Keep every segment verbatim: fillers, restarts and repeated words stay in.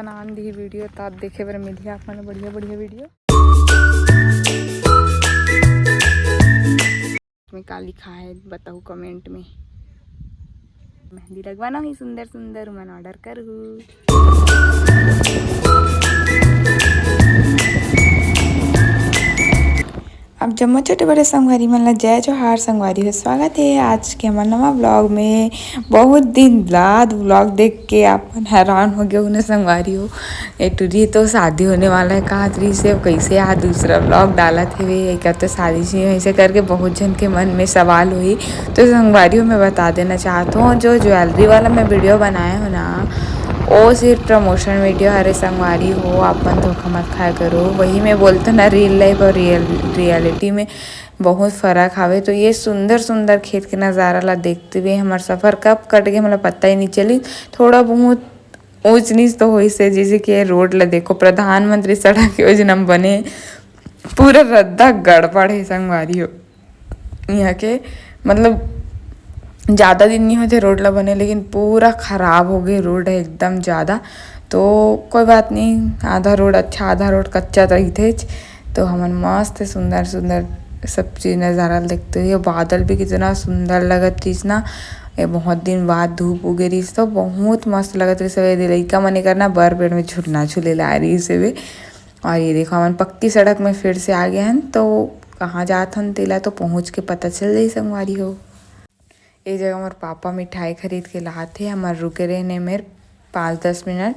आनंद ही video, त आप देखे बर मिलही आप मन बढ़िया बढ़िया वीडियो। में का लिखा है बताओ कमेंट में। मेहंदी लगवाना ही सुंदर सुंदर, मन ऑर्डर करहू। अब जम्मो छोटे बड़े संगवारी मन ला जय जोहार संगवारी हो, स्वागत है आज के हमर नवा व्लॉग में। बहुत दिन बाद व्लॉग देख के आप मन हैरान हो गए हो ना संगवारी हो। ए टुरी तो शादी होने वाला है कहत रहिस हे, अब कैसे आज दूसरा व्लॉग डालत हेवे, ये क्या तो शादी से ऐसे करके बहुत जन के मन में सवाल हुई। तो संगवारी हो मैं बता देना चाहत हूँ, जो ज्वेलरी वाला मैं वीडियो बनाए हो ना, वो सिर्फ प्रमोशन वीडियो हरे संगवारी हो, आप मन धोखा मत खाया करो। वही मैं बोलते ना रियल लाइफ और रियल रियलिटी में बहुत फर्क हावे। तो ये सुंदर सुंदर खेत के नज़ारा ला देखते हुए हमार सफ़र कब कट गए मतलब पता ही नहीं चली। थोड़ा बहुत ऊंच नीच तो होइस हे, जैसे कि ये रोड ला देखो, प्रधानमंत्री सड़क योजना में बने पूरा रद्दा गड़बड़ है संगवारी हो। यहाँ के मतलब ज़्यादा दिन नहीं होते रोड ला बने, लेकिन पूरा खराब हो गए रोड है एकदम ज़्यादा। तो कोई बात नहीं, आधा रोड अच्छा आधा रोड कच्चा तो रहिथेच। तो हमन मस्त सुंदर सुंदर सब चीज नजारा ल देखते हुए, बादल भी कितना सुंदर लगत रहिस ना। ये बहुत दिन बाद धूप उगे रहिस तो बहुत मस्त लगत रहिस। ये लइका मन एकर ना बर पेड़ में झूलना झूले ला रहिस हे। और ये देखो हमन पक्की सड़क में फिर से आ गए हन, तो कहाँ जात हन तेला तो पहुँच के पता चल जाई संगवारी हो। ए जगह हमर पापा मिठाई खरीद के लात हे, हमर रुके रहने में पाँच दस मिनट।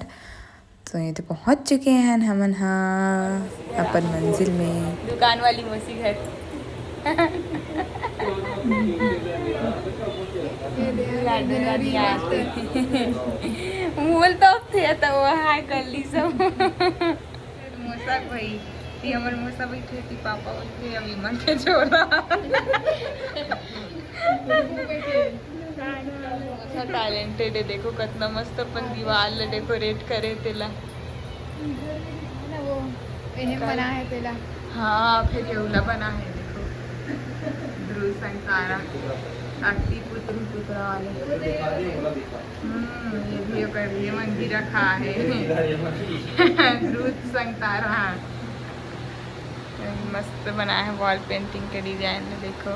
तो ये तो पहुँच चुके हैं हमन हा अपन मंजिल में। दुकान वाली मौसी घर। बोल तो थे तो वो हाय कर ली सब। मोसा भाई, ती हमर मोसा बैठे, ती पापा बैठे, अभी मन के छोरा। अच्छा टैलेंटेड है, देखो कितना मस्त अपन दीवार ला डेकोरेट करे तेला। वो एहे का? बना है तेला। हाँ, फिर ये उला बना है, देखो। ध्रुव संग तारा, अक्ति पुत्र पुत्रा वाले। हम्म, ये भी ओकर लिए मंदिर रखा है। ध्रुव संग तारा। मस्त बनाया है वॉल पेंटिंग के डिजाइन में, देखो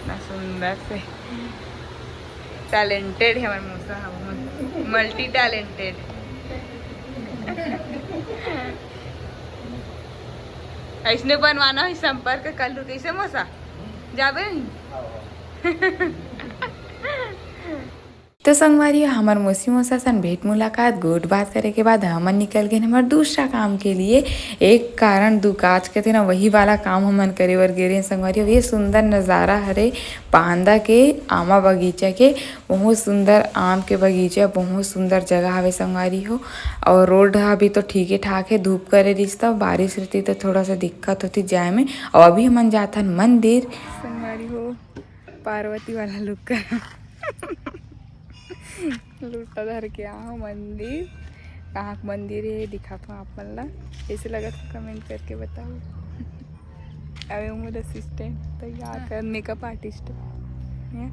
ना सुंदर से। टैलेंटेड है हमर मोसा, मल्टी टैलेंटेड। ऐसने बनवाना है, संपर्क कर लू। कैसे मोसा जाबे नहीं? तो संगवारी हो, हमर मौसी मौसा सन भेंट मुलाकात, गोठ बात करे के बाद हमन निकल गए हमर दूसरा काम के लिए। एक कारण दू काज कहते ना, वही वाला काम हमन करे बर गे रहे संगवारी हो। ये सुंदर नज़ारा हरे पांदा के, आमा बगीचा के। बहुत सुंदर आम के बगीचा, बहुत सुंदर जगह हवे संगवारी हो। और रोड ह अभी तो ठीके ठाक है, धूप करे रहिस त, बारिश रहती तो थोड़ा सा दिक्कत होती जाए में। और अभी हमन जाथन मंदिर। संगवारी हो, पार्वती वाला लुक कर लोटा धर के आओ मंदिर। कहाँ के मंदिर है, दिखात हूँ आप मन ला। कैसे लगत है, कमेंट करके बताओ। अबे वो मेरा असिस्टेंट तैयार हाँ। कर, मेकअप आर्टिस्ट है। हम्म।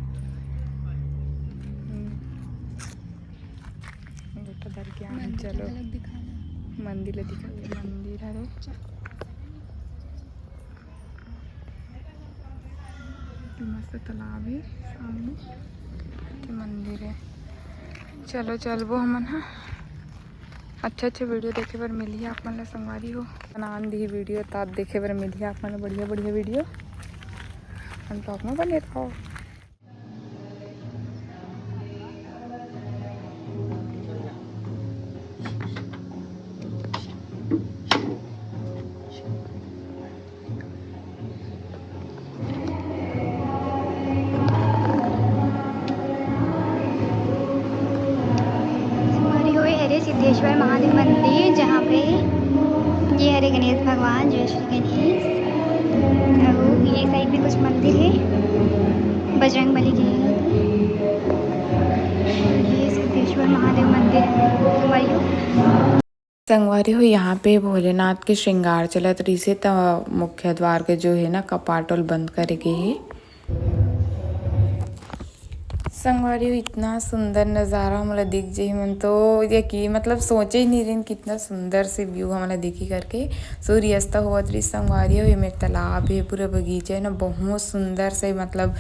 लोटा धर के आओ, मंदिर चलो। अलग दिखाना। मंदिर ला दिखा, मंदिर है रे। मस्त तालाब है सामने, के मंदिर है। चलो चलबो हमन हा। अच्छा अच्छा वीडियो देखे बर मिलही आप मन ला संगवारी हो। आनंद ही वीडियो त आप देखे बर मिलही आप मन ला बढ़िया बढ़िया वीडियो। हम ब्लॉग में बने रहो। हमारी हुई हरे सिद्धेश्वर महादेव मंदिर, जहाँ पे ये हरे गणेश भगवान, जय श्री गणेश। और ये साइड भी कुछ मंदिर है, बजरंग बली के। ये सिद्धेश्वर महादेव मंदिर है। हमारी संगवारी हो, यहाँ पे भोलेनाथ के श्रृंगार चलत रहिसे, त मुख्य द्वार के जो है ना, कपाट ओल बंद करे के हे। संगवारी हो, इतना सुंदर नज़ारा हमला दिख जाही, मन तो ये कि मतलब सोचे ही नहीं रहिन कितना सुंदर से व्यू हमला दिखी करके। सूर्यास्त होवत रही संगवारी हो, ये मेर तालाब है, पूरा बगीचा है ना, बहुत सुंदर से मतलब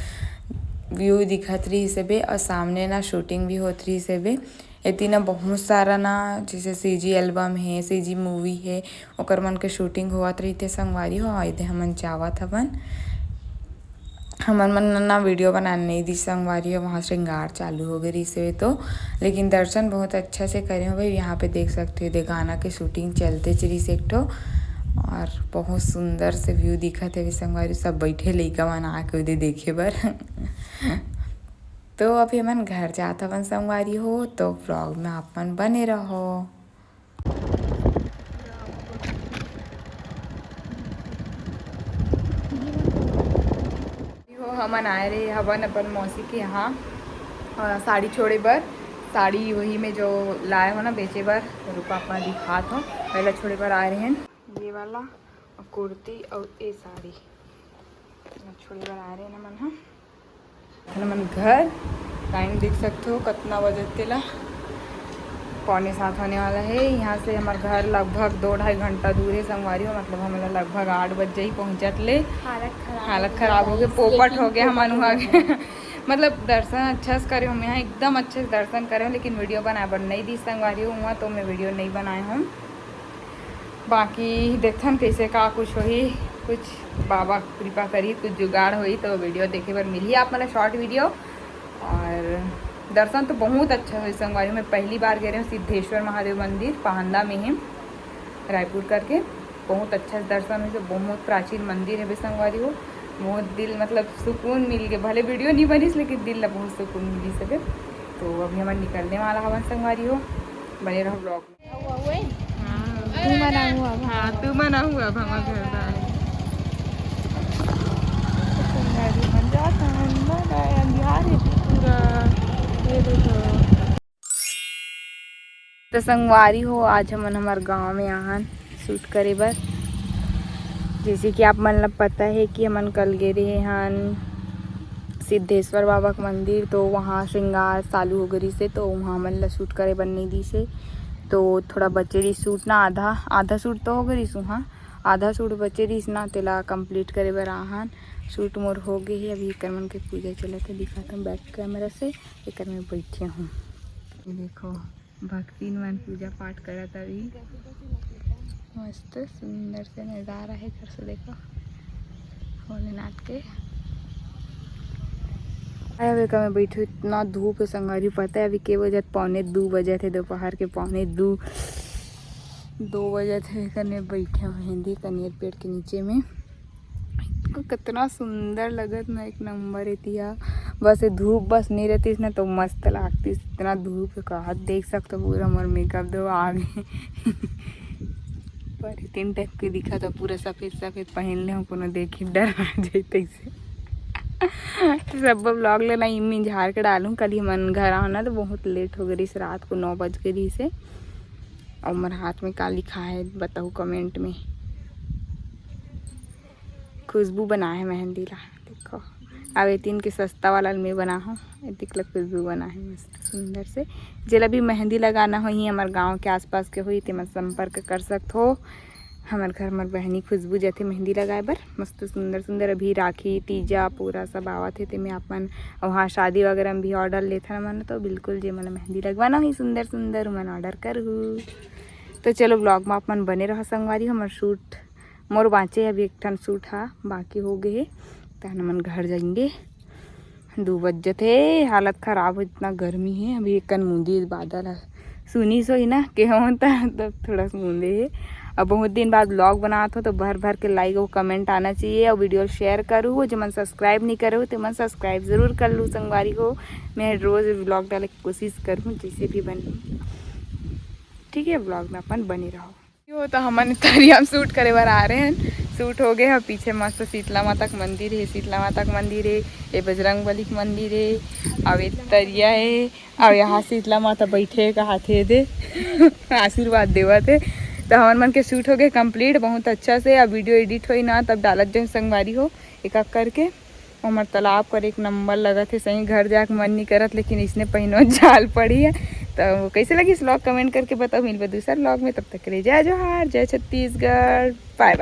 व्यू दिखत रही से बे। और सामने ना शूटिंग भी होत रही से बे। एती ना बहुत सारा ना जैसे सीजी एल्बम है, सीजी मूवी है, ओकर मन के शूटिंग होवत रहिथे संगवारी हो। एदे हमन जावत हवन। हमन मन ना वीडियो बनाने नहीं दी संगवारी हो, वहाँ श्रृंगार चालू हो गई रहिसे तो, लेकिन दर्शन बहुत अच्छा से करे हो भाई। यहाँ पे देख सकते हो, दे गाना के शूटिंग चलते रहिसे एक ठो, और बहुत सुंदर से व्यू दिखत है संगवारी। सब बैठे लइका मन आके उदे देखे बर। तो अभी हमन घर जात हवन संगवारी हो, तो व्लॉग में आप मन बने रहो। हो, हमन आए रहे हवन अपन मौसी के यहाँ, अ, साड़ी छोड़े बर। साड़ी वही में जो लाए हो ना बेचे बर, रुको आप मन दिखात हो, पहला छोड़े बर आए रहे। ये वाला कुर्ती और ये साड़ी छोड़े बर आए रहे ना मन हा। हमन घर टाइम देख सकते हो कतना बजत तेला, पौने सात होने वाला है। यहाँ से हमार घर लगभग दो ढाई घंटा दूर है संगवारी हो, मतलब हमला लगभग आठ बज जाही पहुँचत ले। हालत खराब हालत हो खराब गया, हो गए, guys, पोपट लेकिन हो गया हमन पोपट वहाँ हो के। मतलब दर्शन अच्छा से करे हम यहाँ, एकदम अच्छे से दर्शन करे हम, लेकिन वीडियो बनाए बर नहीं दी संगवारी हो वहाँ, तो मैं वीडियो नहीं बनाए हम। बाकी देखथन कैसे का कुछ होही, कुछ बाबा कृपा करी, कुछ जुगाड़ होही तो वीडियो देखे बर मिलही आप मन ला शॉर्ट वीडियो। और दर्शन तो बहुत अच्छा होही संगवारी, मैं पहली बार गए रहे हूँ सिद्धेश्वर महादेव मंदिर पहांदा में ही रायपुर करके, बहुत अच्छा से दर्शन होइस, बहुत प्राचीन मंदिर है बे संगवारी हो। बहुत दिल मतलब सुकून मिल गए, भले वीडियो नहीं बनिस लेकिन दिल ला बहुत सुकून मिलिस बे। तो अभी हमन निकलने वाला हवन संगवारी हो, बने रहो व्लॉग में। हुआ हुआ है? हाँ। तू मना हुआ अब। हाँ, तू मना हुआ अब हमारे घर का। संगवारी मन जात हन, बाय बाय, अंधियार है पूरा। ये देखो। तो संगवारी हो, आज हमन हमार गांव में आहन शूट करे बर। जैसे कि आप मन ला पता है कि हमन कल गे रहे हन सिद्धेश्वर बाबा के मंदिर, तो वहाँ श्रृंगार चालू हो गई से, तो वहाँ हमन ला शूट करे बर नहीं दी से। तो थोड़ा बचे रही शूट ना, आधा आधा शूट तो हो गई रिस वहाँ, आधा शूट बचे रहिस ना, तेला कंप्लीट करे बर आहन। शूट मोर हो गए है, अभी एकर मन के पूजा चलत है, दिखाता हूँ बैक कैमरा से। एकर में बैठे हूँ, ये देखो भक्तिन मन पूजा पाठ करत अभी। मस्त सुंदर से नज़ारा है घर से, देखो भोलेनाथ के। अरे, एकर में बैठे, इतना धूप है संगवारी, पता है अभी के बजत, पौने दो बजत है, दोपहर के पौने दो, दो बजत है। एकर में बैठे हूँ मेहंदी कनेर पेड़ के नीचे में। कितना सुंदर लगत ना, एक नंबर एतिया। बस ये धूप बस नहीं रहतीस ना तो मस्त लागतीस। इतना धूप है, कहा देख सकते हो, पूरा मोर मेकअप दो आ गए। पर तीन टाइप के दिखा तो पूरा सफेद सफेद पहन ले हूँ, कोनो देखी डर आ जाए तैसे। तो सब व्लॉग लेना इम्मी झाड़ के डालूँ। कल ही मन घर आओ ना तो बहुत लेट हो गई, रात को नौ बज गई से। और मोर हाथ में का लिखा है बताओ कमेंट में। खुशबू बना है मेहंदी ला, देखो। अब एतिन के सस्ता वाला में बना हो, एतिक ला खुशबू बना है मस्त सुंदर से। जेला भी मेहंदी लगाना होही, हमार गांव के आसपास के होही, तेमा संपर्क कर सकत हो। हमार घर, हमार बहनी खुशबू जथे मेहंदी लगाए बर, मस्त सुंदर सुंदर। अभी राखी, तीजा, पूरा सब आवत है, तेमे आप मन वहाँ शादी वगैरह में भी ऑर्डर लेथन मन, तो बिल्कुल जे मन मेहंदी लगवाना होही सुंदर सुंदर, मन ऑर्डर करहू। तो चलो, व्लॉग में आप मन बने रहो संगवारी। हमार शूट मोर बाँचे अभी एक ठन शूट हा बाकी हो गए हे, तहन हमन घर जाएंगे। दू बज जथे, हालत खराब हो, इतना गर्मी है। अभी एक कन मुंदी बादल है, सुनी सोई ना के हो, तब थोड़ा सा मुंदे है। अब बहुत दिन बाद व्लॉग बनात हो तो भर भर के लाइक और कमेंट आना चाहिए और वीडियो शेयर करू। जो मन सब्सक्राइब नहीं करे हो तो मन सब्सक्राइब जरूर कर लू संगवारी हो। मैं रोज व्लॉग डाले की कोशिश करूँ जैसे भी बने, ठीक है। व्लॉग में अपन बने रहो। यो तो हमन तरिया में शूट करे बर आ रहे हैं। शूट हो गए है, पीछे मस्त शीतला माता के मंदिर है, शीतला माता के मंदिर है, ये बजरंग बली के मंदिर है, अब ये तरिया है, अब यहाँ शीतला माता बैठे का हाथ है दे आशीर्वाद देवत है। तो हमन मन के शूट हो गए कंप्लीट बहुत अच्छा से। अब वीडियो एडिट होई ना तब डालत जाऊँ संगवारी हो एक एक करके। हमर तालाब कर एक नंबर लगत हे सही। घर जाके मन नहीं करत, लेकिन इसने पहिनो जाल पड़ी है। तो कैसे लगी इस vlog, comment करके बताओ। मिलबे दूसरा vlog में, तब तक के लिए जय जोहार, जय छत्तीसगढ़, bye bye।